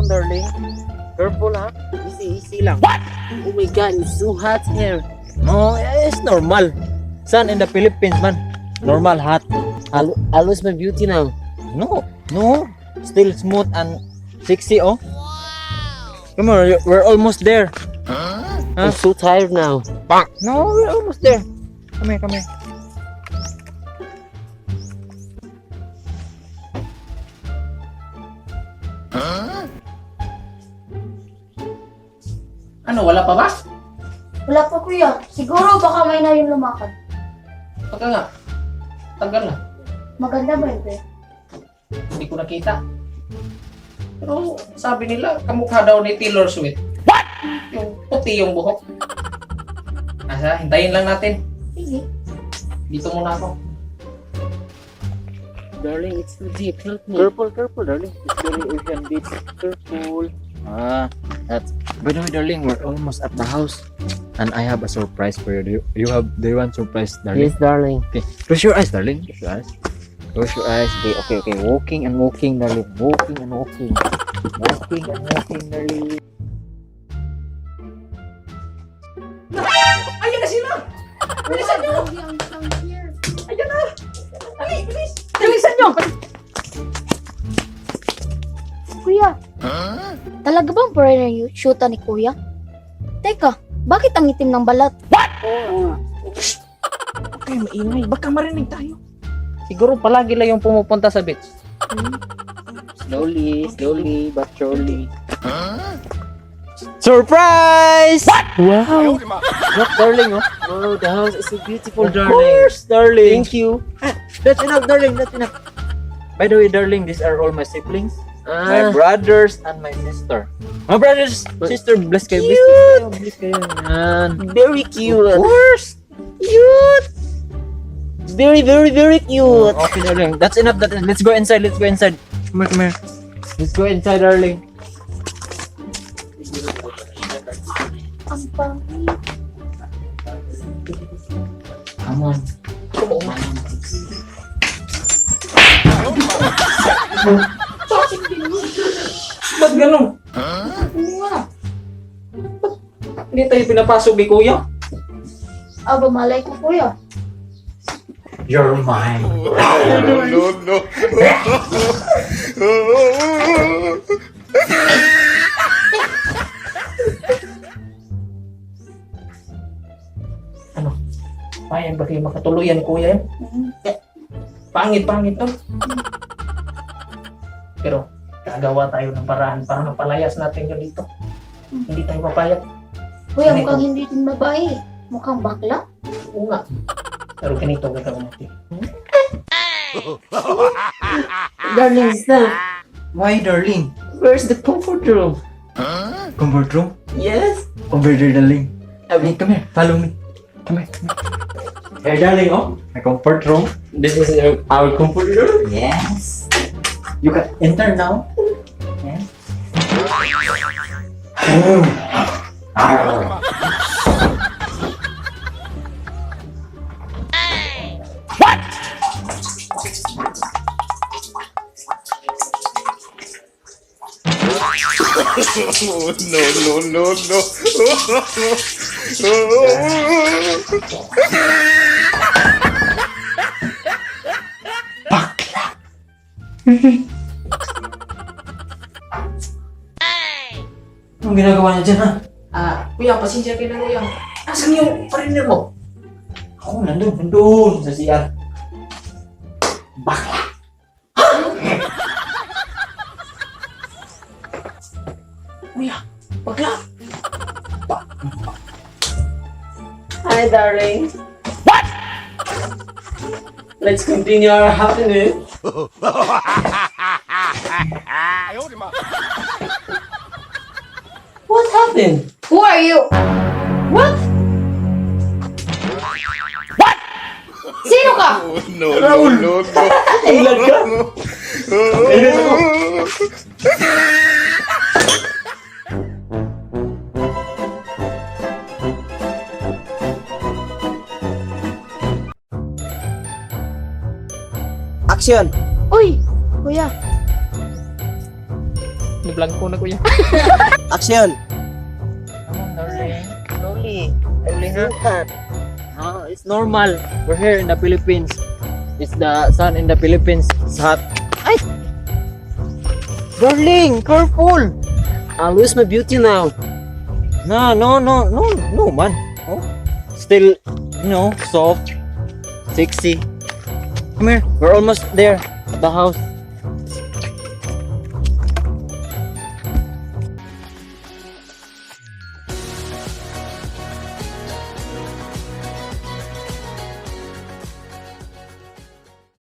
Come on, darling. Careful, ha? Easy, easy lang. Oh my God, it's so hot here. No, it's normal. Sun in the Philippines, man. Normal, hot. I lose my beauty now. No. Still smooth and sexy, oh. Come on, we're almost there. Huh? I'm so tired now. No, we're almost there. Come here, come here. Ano, wala pa ba? Wala pa, kuya. Siguro baka may na yung lumakad. Baka nga. Tagal na. Maganda ba yun, kuya? Hindi ko nakita. Pero sabi nila, kamukha daw ni Taylor Swift. What? Yung puti yung buhok. Asa, hintayin lang natin. Sige. Dito muna ako. Darling, it's too deep. Help me. Careful, careful, darling. It's very ocean deep. Careful. Ah, that's. By the way, darling, we're almost at the house, and I have a surprise for you. Do you want surprise, darling? Yes, darling. Okay. Close your eyes, darling. Close your eyes. Close your eyes. Okay. Walking and walking, darling. Walking and walking. Walking and walking, darling. Ayan na sila! Bilisan nyo! Ayan na! Dali, bilis! Bilisan nyo! Kuya, talaga bang foreigner yung shoota ni kuya? Teka, bakit ang itim ng balat? Huwag kayo maingay. Baka marinig tayo. Siguro palagi lang yung pumupunta sa beach. Slowly, slowly, but surely. Surprise! Wow! Look, darling, oh. Wow, the house is so beautiful, Of darling. course, darling. Thank you. That's enough, darling. That's enough. By the way, darling, these are all my siblings. My Ah, brothers and my sister. My brothers, sister, bless kayo, bless kayo, bless kayo. Yan. Very cute. Of course. Cute. Very, very, very cute. Okay, darling. That's enough. That Let's go inside. Let's go inside. Come here, come here. Let's go inside, darling. Ang pangit. Come on. Ba't ganun? Oo nga. Ba't hindi tayo pinapasok ni Kuya? Aba, malay ko, kuya. You're mine. No, no, no. Ano? Payag ba kayo makatuluyan ni Kuya yun? Pangit, pangit to. Pero gagawa tayo ng paraan para mapalayas natin yun dito. Hindi tayo papayag. Kuya, Ganito. mukhang hindi din babae. Mukhang bakla. Oo nga. Pero ganito gagawin natin. Darling, stop. Why, darling? Where's the comfort room? Comfort room? Yes. Over there, darling. Hey, come here. Follow me. Come here. Come here. Hey, darling, oh. My comfort room. This is our comfort room. Yes. You can enter now. Yes. Oh. No, no, no, no. Anong ginagawa niya dyan, ha? Ah, kuya, pasensya kayo na, kuya. Asan yung partner mo? Ako, nandun, nandun sa CR. Bakla. Kuya, bakla. Hi, darling. What? Let's continue our happiness. What happened? Who are you? What? Sino ka? No, no, no, no. Ilan ka? Action! Uy, kuya. Ano Blanco na, kuya. Action! Come on, darling. Slowly. Slowly, huh? No, it's normal. We're here in the Philippines. It's the sun in the Philippines. It's hot. Ay! Darling, careful! I lose my beauty now. No, man. Oh, still, soft, sexy. Come here. We're almost there at the house.